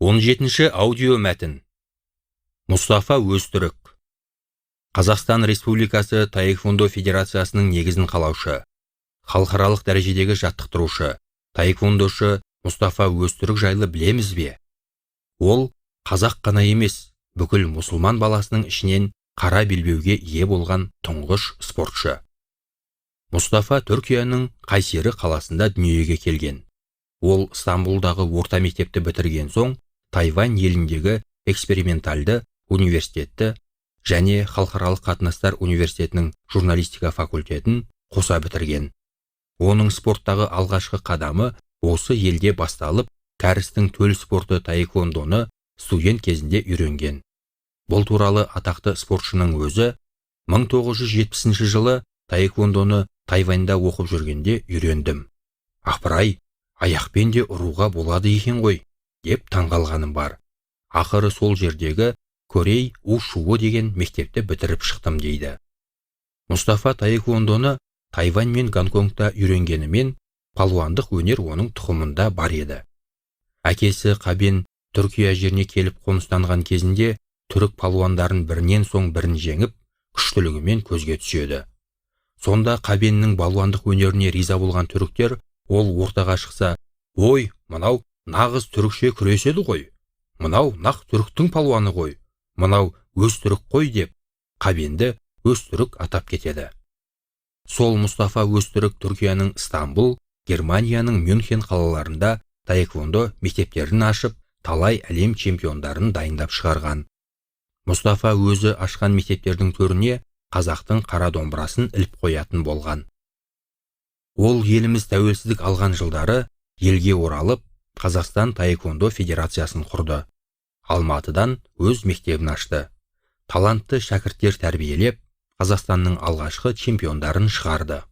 17-ші аудио мәтін. Мұстафа Өзтүрік. Қазақстан Республикасы Таэквондо Федерациясының негізін қалаушы, халықаралық дәрежедегі жаттықтырушы, таэквондошы Мұстафа Өзтүрік жайлы білеміз бе? Ол қазақ қана емес, бүкіл мұсылман баласының ішінен қара белбеуге ие болған тұңғыш спортшы. Мұстафа Түркияның Қайсері қаласында дүниеге келген. Ол Стамбулдағы орта мектепті бітірген соң Тайвань еліндегі экспериментальды университетті және халықаралық қатынастар университетінің журналистика факультетін қоса бітірген. Оның спорттағы алғашқы қадамы осы елде басталып, кәрістің төл спорты таэквондоны студент кезінде үйренген. Бұл туралы атақты спортшының өзі: "1970 жылы таэквондоны Тайваньда оқып жүргенде үйрендім. Апырай, аяқпен де ұруға болады екен ғой деп таңғалғаным бар. Ақыры сол жердегі Корей Ушуы деген мектепті бітіріп шықтым", – дейді. Мұстафа таэквондоны Тайвань мен Гонконгта үйренгенімен, палуандық өнер оның тұқымында бар еді. Әкесі Қабен Түркия жеріне келіп қоныстанған кезінде түрік палуандарын бірінен соң бірін жеңіп, күштілігімен көзге түседі. Сонда Қабеннің балуандық өнеріне риза болған түріктер ол ортаға шықса: "Ой, мынау нағыз түрікше күреседі ғой, мынау нақ түріктің палуаны ғой, мынау Өзтүрік қой", – деп Қабенді Өзтүрік атап кетеді. Сол Мұстафа Өзтүрік Түркияның Стамбул, Германияның Мюнхен қалаларында таэквондо мектептерін ашып, талай әлем чемпиондарын дайындап шығарған. Мұстафа өзі ашқан мектептердің төріне қазақтың қара домбырасын іліп қоятын болған. Ол еліміз тәуелсіздік алған жылдары елге оралып, Қазақстан таэквондо федерациясын құрды. Алматыдан өз мектебін ашты. Талантты шәкірттер тәрбиелеп, Қазақстанның алғашқы чемпиондарын шығарды.